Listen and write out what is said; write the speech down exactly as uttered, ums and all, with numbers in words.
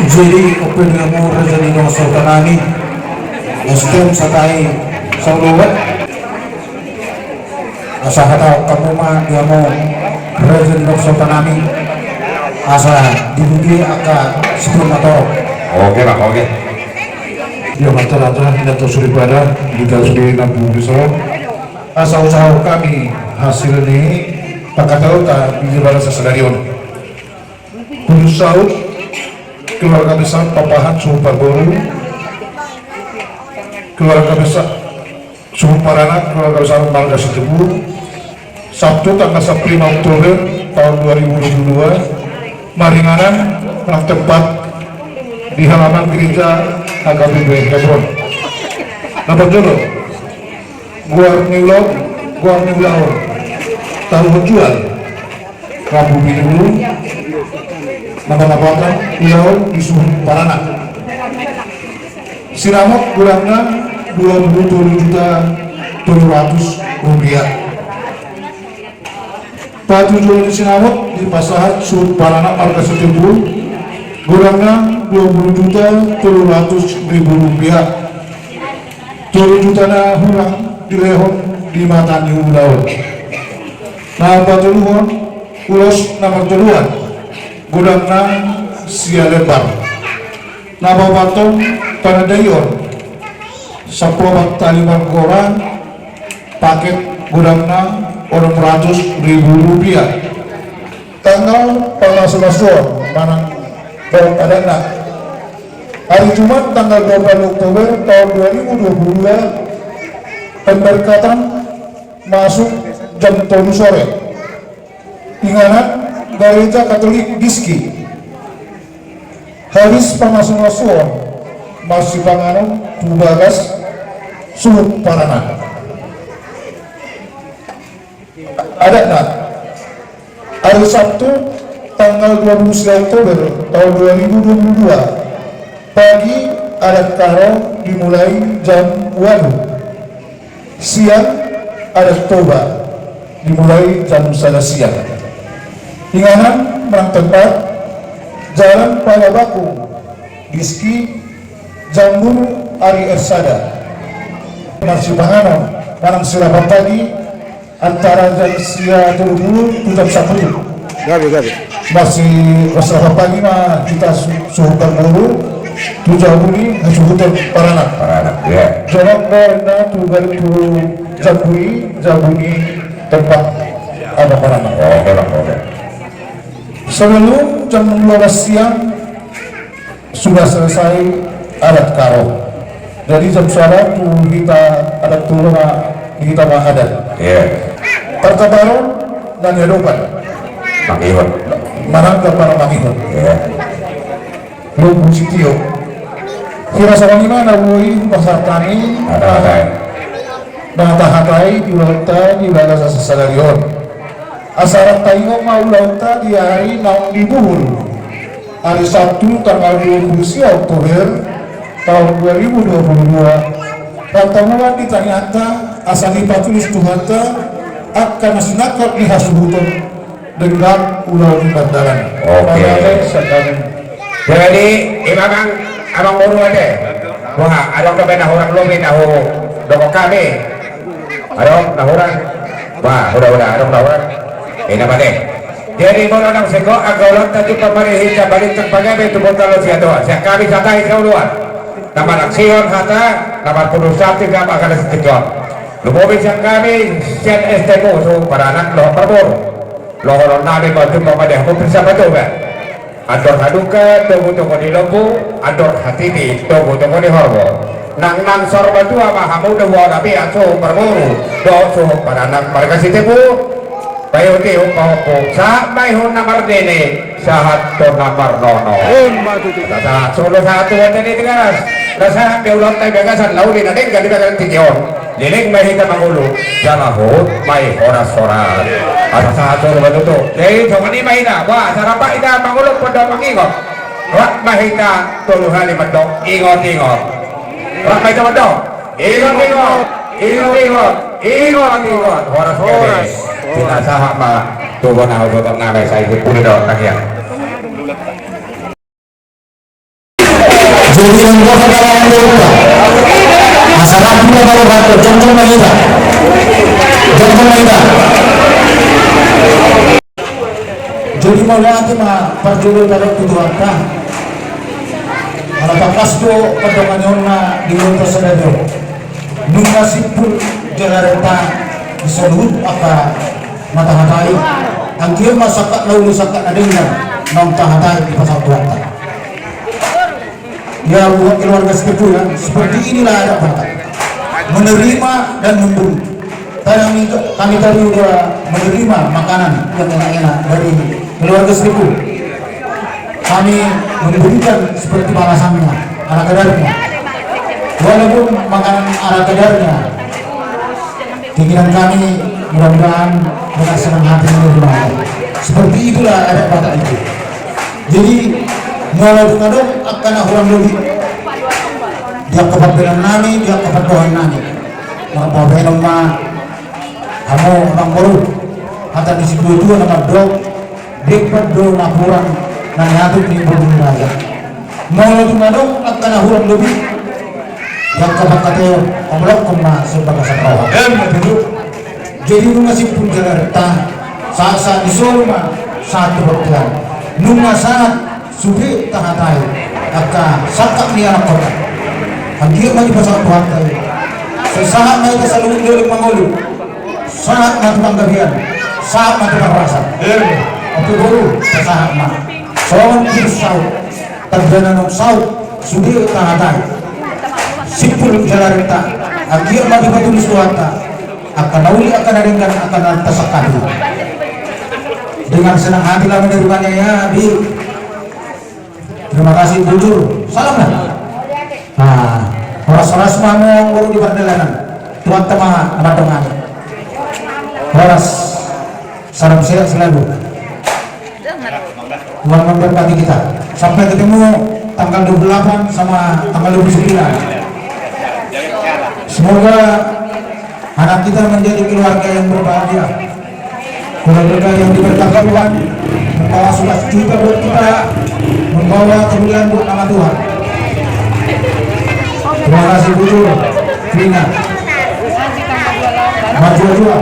Jadi, ope di hamu raja ni dongan sahuta nami, S T M satai saulua. Asa hata hamu ma di hamu raja ni dongan sahuta nami, asa dibuti angka sipun matorop. Oke, Bang, oke. Ia ma, raja, inanta soripada, di tasu di nampung di son. Asa usaha hami hasil ni pangkataion ta di bagasan sadari on. Pudun saut, keluarga besar Papahan Suhut Parboru, keluarga besar Suhut Paranak, keluarga besar marga Sitompul, Sabtu tanggal sampulu lima Oktober tahun dua ribu dua puluh dua, maringanan, manang tempat di halaman gereja H K B P Hebron. Na parjolo, goar ni ulaon, goar ni ulaon, taruhon jual. Rambu pinulu, nama-namakan ulaon di Suhut Paranak. Sinamot godangna dua puluh tolu juta tolu ratus rupiah. Patujuan ni sinamot dipasahat Suhut Paranak marga Sitompul, godangna dua puluh juta tolu ratus ribu rupiah. Tolu juta na hurang dilehon di mata ni ulaon. Na patoluhon, ulos na martoluan, godangna sia lembar. Na paopathon, panandaion sampulu opat tali margora, paket, godangna onom ratus ribu rupiah. Tanggal pamasumasuon manang borhat adatna, hari Jumat tanggal dua puluh Oktober tahun dua ribu dua puluh dua, pemberkatan masuk jam tolu sore. Inganan, Gareja Katolik Diski. Habis pamasumasuon, marsipanganon tu bagas Suhut Paranak. Adatna, hari Sabtu tanggal dua puluh sembilan Oktober tahun dua ribu dua puluh dua, pagi adat Karo dimulai jam ualu. Siang adat Toba dimulai jam sada siang. Inganan manang tempat, Jalan Palabaku, Diski, Jambur, ari Ersada. Marsipanganon manang sirapan pagi antara jam sia tolu pulu tu jam sampulu. Gabe, gabe. Marsi-, marsirapan pagi ma hita Su-, Suhut Parboru tu jabu ni hasuhuton Paranak. Paranak, ya. Jonok do ninna tu, tu jabu i, jabu ni tempat adat Paranak. Oke, Bang, oke. Sebelum jam dua belas siang, sudah selesai adat Karo. Jadi jam sada tu hita adat Toba ma, di hita ma adat. Iya. Partabaron na niadopan. Mangihut. Manang gabar mangihut. Iya. Lombu sitio. Hira songon i ma na boi pasahat hami. Ada, ada. Na tahatai di ulaonta di bagasan sadari on. Asa rap taingot ma ulaonta di ari naung di buhul. Ari Sabtu tanggal dua puluh sia Oktober tahun dua ribu dua puluh dua. Rap tabuat di tangiangta asa dipatulis Tuhanta angka na sinangkap di hasuhuton denggan ulaon ni pardalan. Oke. Jadi, ima, Amang, Amangboru ate. Wah, adong dope na hurang lobi na hudok hami. Adong na hurang. Wah, huda, huda, adong na hurang. Ina ma ate. Jadi, molo naung singkop angka ulaonta, jumpang ma di hita, balintang pagabe tu bontean, sian hatoan, sian hami satai saoloan. Na marangsion hata, na marpudun santi, na marhata singkop. Lumobi sian hami, sian S T M Suhut Paranak dohot Parboru. Dohonon nami ma, jumpang ma di hamu, pinsa patuba. Andor halumpang, togu-togu ni lombu, andor hatiti, togu-togu ni horbo. Nang, nang saur matua ma hamu, dua na pian Suhut Parboru dohot Suhut Paranak marga Sitompul. Paihut-ihut pahompu, sahat ma ihut na marnini, sahat tu na marnono. Ima tutu. Sahat solu, sahat tu bontean ni Tigaras. Na sahat be ulaonta di bagasan na uli na denggan di bagasan tingki on. Leleng ma hita mangolu, jala huhut ma i horas-horas. Asa sahat solu ma tutu. Jadi songon i ma hita, bah, asa rap hita mangolu, poda mangingot. Rap ma hita tolu hali mandok ingot-ingot. Rap ma hita mandok ingot-ingot, ingot-ingot, ingot-ingot. Horas, horas. Pinasahat ma tu bona ututan nami, sai sipuli do tangiang. Jadi, yang gua kata orang tua, masyarakat kita kalau kata, contoh ma hita. Contoh ma hita. Jadi, mauliate ma parjolo taringot tu Tuhanta. Ala tangkas do pandonganionna di ulos sadari on. Nunga simpul jala renta di saluhut angka na tahatai. Anggiat ma sangkap na uli sangkap na denggan naung tahatai dipasahat Tuhanta. Ya, buat keluarga Sitepu ya, seperti inilah adat Batak. Menerima dan memberi. Tadi kami, kami tadi udah menerima makanan yang enak-enak dari keluarga Sitepu. Kami memberikan seperti balasannya, ala kadarnya. Walaupun makanan ala kadarnya, keinginan kami mudah-mudahan dengan senang hati menerima. Seperti itulah adat Batak itu. Jadi, molo dung adong angka na hurang lobi di angka pambahenan nami, di angka pandohan nami, marpabahenon ma hamu amangboru, hata ni situa-tua na mandok, diempat do na hurang na niatur ni boru ni raja. Molo dung adong angka na hurang lobi, di angka pangkataion, pamulakkon ma sian bagasan roha. Jadi nunga simpul jala renta, sahat-sahat ni solu ma sahat tu bontean. Nunga sahat sude tahatai angka sangkap ni anakkon. Anggiat ma dipasahat Tuhanta i. Sai sahat ma hita saluhut leleng mangolu. Sahat ma tu panggabean, sahat ma tu parhorasan. Amangboru, sahat ma. Songon putus saut. Tanda na naung saut sude tahatai. Simpul jala renta. Anggiat ma dipatulus Tuhanta angka na uli, angka na denggan, angka na tasangkapi. Dengan senang hati kami menerimanya ya, Abi. Terima kasih, bujur. Salam, nah. Nah, horas-horas ma hamu baru di pardalanan. Tuhanta ma na mandongani. Horas. Salam sehat selalu. Tuhan memberkati kita. Sampai ketemu tanggal dua puluh delapan sama tanggal dua puluh sembilan. Semoga anak kita menjadi keluarga yang berbahagia, keluarga yang diberkati Tuhan, membawa sukacita buat kita, membawa kemuliaan buat nama Tuhan. Terima kasih, Bujur. Rina. Maju, maju.